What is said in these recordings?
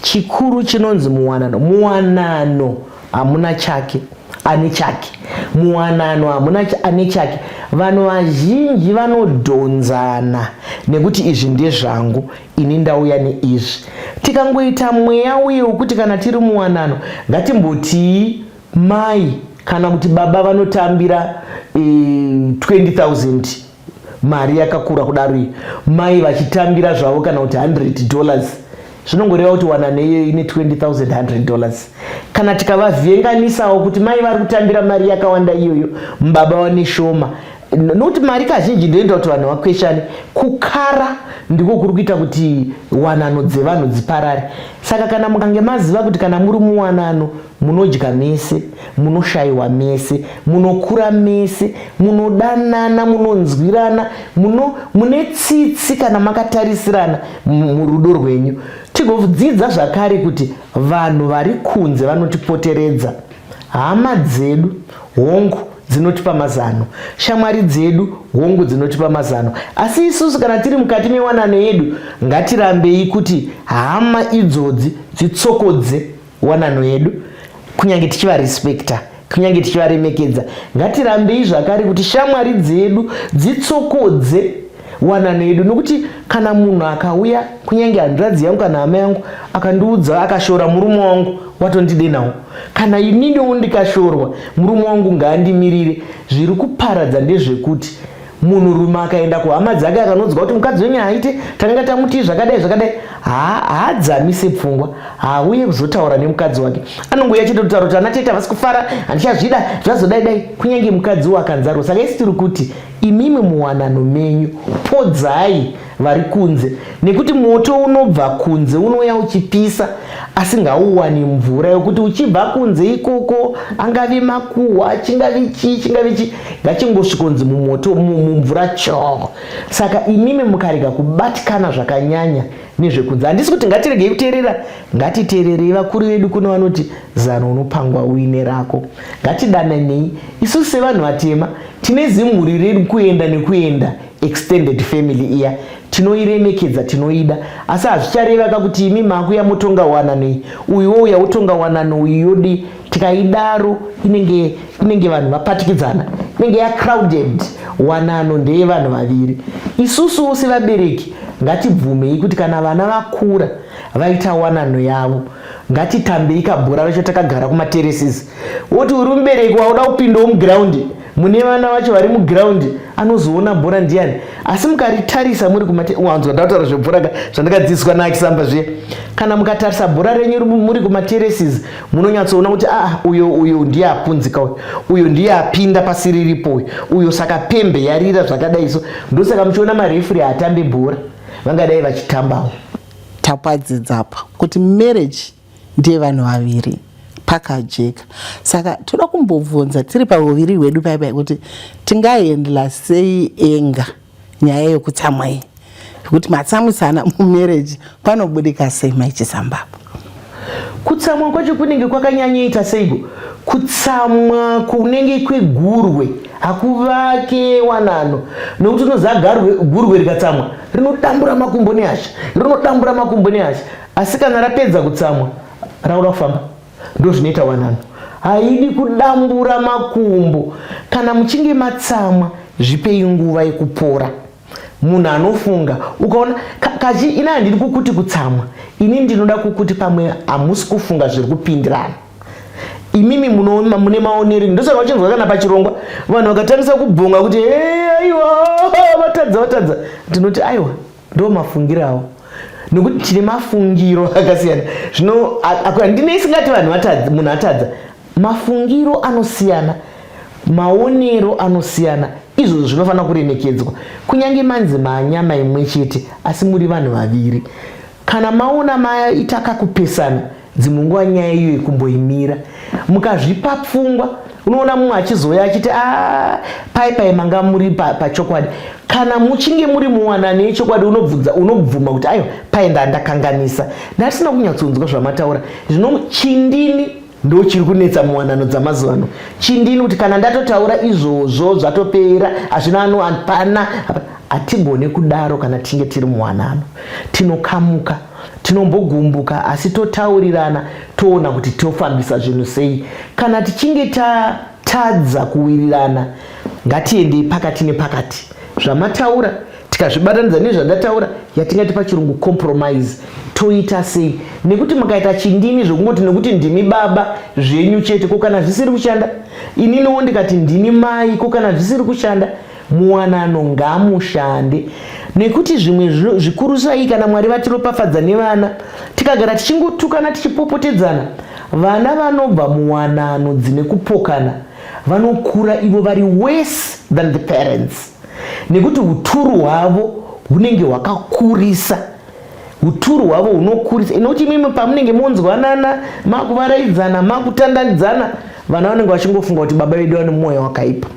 Chikuru chinonzi muwanano. Muwanano hamuna chake ane chake. Muwanano hamuna ane chake. Vanhu vazhinji vanodhonzana nekuti izvi ndezvangu, ini ndauya neizvi. Tikangoita mweya uye wekuti kana tiri muwanano ngatimbotii mai kana kuti baba vanotambira e, 20,000 mari yakakura kudaro iyi, mai vachitambira zvavo kana kuti $100, zvinongoreva kuti wanano iyoyo ine $20,100. Kana tikavavhenganisawo kuti mai vari kutambira mari yakawanda iyoyo, baba vane shoma, nokuti mari kazhinji ndoinoita kuti vanhu vakweshane. Kukara ndiko kuri kuita kuti wanano dzevanhu dziparare. Saka kana mukange maziva kuti kana muri muwanano munodya mese, munoshayiwa mese, munokura mese, munodanana, munonzwirana, mune tsitsi kana makatarisirana murudo rwenyu. Tigodzidza zvakare kuti vanhu vari kunze vanotipoteredza, hama dzedu, hongu dzinotipa mazano, shamwari dzedu, hongu dzinotipa mazano, asi isusu kana tiri mukati mewanano yedu ngatirambei kuti hama idzodzi dzitsokodze wanano yedu, kunyange tichivarespekta, kunyange tichivaremekedza. Ngatirambei zvakare kuti shamwari dzedu dzitsokodze wanano yedu, nokuti kana munhu akauya, kunyange hanzvadzi yangu kana hama yangu, akandiudza, akashora murume wangu, watondidenawo. Kana ininiwo ndikashorwa, murume wangu ngaandimirire. Zviri kuparadza ndezvekuti munhurume akaenda kuhama dzake akanodzwa kuti mukadzi wenyu haaite, takanga tamutii zvakadai zvakadai, haadzamise pfungwa, haauye kuzotaura nemukadzi wake. Anongouya chete kutaura kuti ana tete havasi kufara, handichazvida, zvazodai dai, kunyange mukadzi wo akanzarwo. Saka isi tiri kuti imimi muwanano menyu podzai vari kunze, nekuti moto unobva kunze unouya uchipisa, asi ngauwani mvura yokuti uchibva kunze ikoko, angave makuhwa, chingave chii, chingave chii, ngachingosvikonzi mumoto, mumvura cho. Saka imimi mukarega kubatikana zvakanyanya nezvekunze, handisi kuti ngatiregei kuteerera, ngatiteererei vakuru vedu. Kuno vanoti zano unopangwa uine rako. Ngatidananei isusu sevanhu vatema, tine zimhuri redu kuenda nekuenda, extended family iya tinoiremekedza, tinoida, asi hazvichareva kakuti imi makuya motonga wanano iyi, uyu wouya wotonga wanano uyu, yodi. Tikaidaro inenge vanhu vapatikidzana, inenge yacrowded. Wanano ndeyevanhu vaviri. Isusuwo sevabereki ngatibvumei kuti kana vana vakura vaita wanano yavo, ngatitambei kabhora racho takagara kumaterraces. Woti uri mubereki wauda kupindawo mugiraundi mune vana vacho vari mugiraundi, anozoona bhora ndiani? Asi mukaritarisa muri kumawanzwa, ndataura zvebhora zvandakadzidziswa naakisamba zviya, kana mukatarisa bhora renyu muri kumaterraces, munonyatsoona kuti aa, uyo ndiye apunzika, uyo uyo ndiye apinda pasiriripo, uyo uyo, saka pembe yarira zvakadai. So ndosaka muchiona marefuri haatambe bhora, vangadai vachitambawo. Tapadzidza apa kuti marriage ndiye vanhu vaviri, pakajeka. Saka toda kumbobvunza tiri pauviri hwedu paipai kuti tingahandla sei enga nyaya yekutsamwa iyi, yekuti matsamwisana mumarriage, panobudika sei, maichisambapa? Kutsamwa kwacho kunenge kwakanyanyoita seiko? Kutsamwa kunenge kwegurwe hakuvake wanano, nokuti unoziva gurwe rikatsamwa rinodambura makumbo nehasha, rinodambura makumbo nehasha, asi kana rapedza kutsamwa rauda kufamba. Ndozvinoita wanano, haidi kudambura makumbo. Kana muchinge matsamwa, zvipei nguva yekupora. Munhu anofunga ukaona kachi ini handidi kukuti kutsamwa, ini ndinoda kukuti pamwe hamusi kufunga zviri kupindirana. Imimi mune maonero, ndosaka vachinzwa kana pachirongwa vanhu vakatangisa kubhonga kuti aiwa, vatadza, vatadza, ndinoti aiwa, ndo mafungiro avo, nekuti tine mafungiro akasiyana. Zvino handine isingati vanhu vatadza, munhu atadza, mafungiro anosiyana, maonero anosiyana. Izvozvo zvinofanira kuremekedzwa, kunyange manzi manyama imwe chete, asi muri vanhu vaviri. Kana maona maita kakupesana, dzimwe nguva nyaya iyo yekumboimira, mukazvipa pfungwa, unoona mumwe achizouya achiti, a, pai pai manga muri pachokwadi. Kana muchinge muri muwanano yechokwadi, unobvunza, unobvuma kuti aiwa, pai ndandakanganisa, ndasina kunyatsonzwa zvamataura. Zvino chindini ndo chiri kunetsa muwanano dzamazuva ano, chindini, kuti kana ndatotaura izvozvo zvatopera, hazvina ano, hapana. Hatigone kudaro. Kana tinge tiri muwanano, tinokamuka. Tinombogumbuka, asi totaurirana, toona kuti tofambisa zvinhu sei. Kana tichinge tatadza kuwirirana, ngatiendei pakati nepakati. Zvamataura tikazvibatanidza nezvandataura, yatingati pachirungu compromise, toita sei? Nekuti mukaita chindini zvokungoti nekuti ndimi baba zvenyu chete, ko kana zvisiri kushanda? Ininiwo ndikati ndini mai, ko kana zvisiri kushanda? Muwanano ngamushande, nekuti zvimwe zvikuru sei kana Mwari vatiropafadza nevana, tikagara tichingotukana, tichipopotedzana, vana vanobva muwanano dzine kupokana vanokura ivo vari worse than the parents, nekuti uturu hwavo hunenge hwakakurisa, uturu hwavo hunokurisa. Inokuti imimi pamunenge monzwanana, makuvaraidzana, makutandanidzana, vana vanenge vachingofunga kuti baba vedu vane mwoyo wakaipa,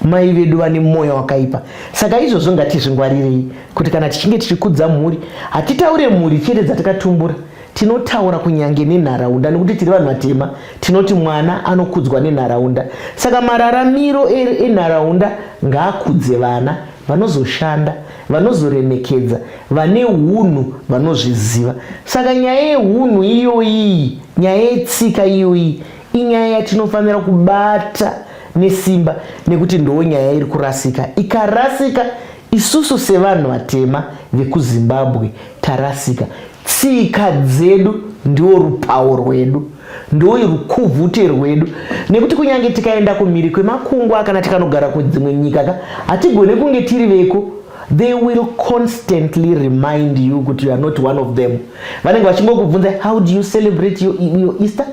mai vedu vane mwoyo wakaipa. Saka izvozvo ngatizvingwarirei, kuti kana tichinge tichikudza mhuri, hatitaure mhuri chete dzatakatumbura, tinotaura kunyange nenharaunda, nekuti tiri vanhu vatema, tinoti mwana anokudzwa nenharaunda. Saka mararamiro enharaunda ngaakudze vana vanozoshanda, vanozoremekedza, vane unhu, vanozviziva. Saka nyaya yeunhu iyoyi, nyaya yetsika iyoyi, inyaya yatinofanira kubata nesimba, nekuti ndo nyaya iri kurasika. Ikarasika, isusu sevanhu vatema vekuZimbabwe tarasika. Tsika dzedu ndiwo rupawo rwedu, ndo rukuvhute rwedu, nekuti kunyange tikaenda kumhiri kwemakungwa kana tikanogara kudzimwe nyika ka, hatigone kunge tiri veko. They will constantly remind you kuti you are not one of them. Vanenge vachingokubvunza, "How do you celebrate your Easter?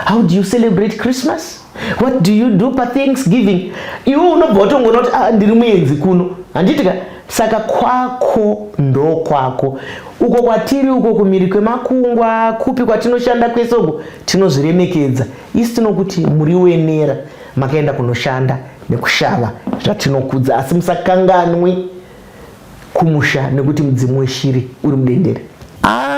How do you celebrate Christmas? What do you do paThanksgiving?" Iwe unobva watongoona kuti, "Ah, ndiri muenzi kuno," handiti ka? Saka kwako ndo kwako uko kwatiri uko kumhiri kwemakungwa, kupi kwatinoshanda kwese uko, tinozviremekedza. Isi tinokuti muri wenera, makaenda kunoshanda nekushava zvatinokudza, asi musakanganwe kumusha, nekuti mudzimu weshiri uri mudendere. Ah.